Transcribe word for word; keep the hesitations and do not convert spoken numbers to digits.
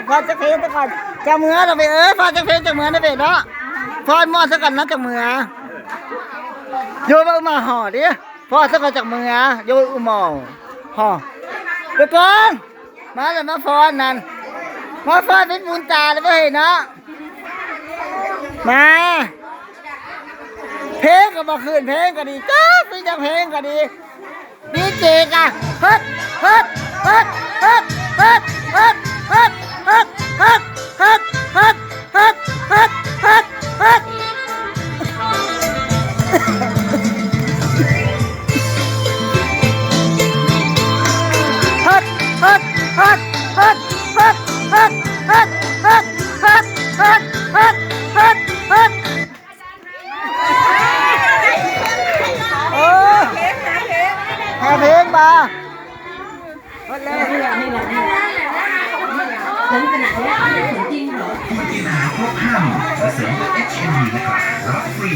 ฟ้อนจักเพลงซะก่อน จักเมือนะเว้ย เอ้ย ฟ้อนจักเพลง จักเมือนะเว้ยเนาะ ฟ้อนม่วนซะก่อนนะ จักเมือ โยนมาห่อดิ ฟ้อนซะก่อน จักเมือ โยนมาห่อ ไปก่อน มาแล้วมาฟ้อนนั่น มาฟ้อนเป็นบุญตาเลยเว้ยเนาะ มา เพลงก็บ่ขึ้น เพลงก็ดี จักสิจักเพลงก็ดี ดีเจกะ เฮ็ด เฮ็ด เฮ็ด เออ หาเพลงมา คุณกินอาหารครบห้าหมู่จะเสริมเอชเอ็มดีนะครับ รับฟรี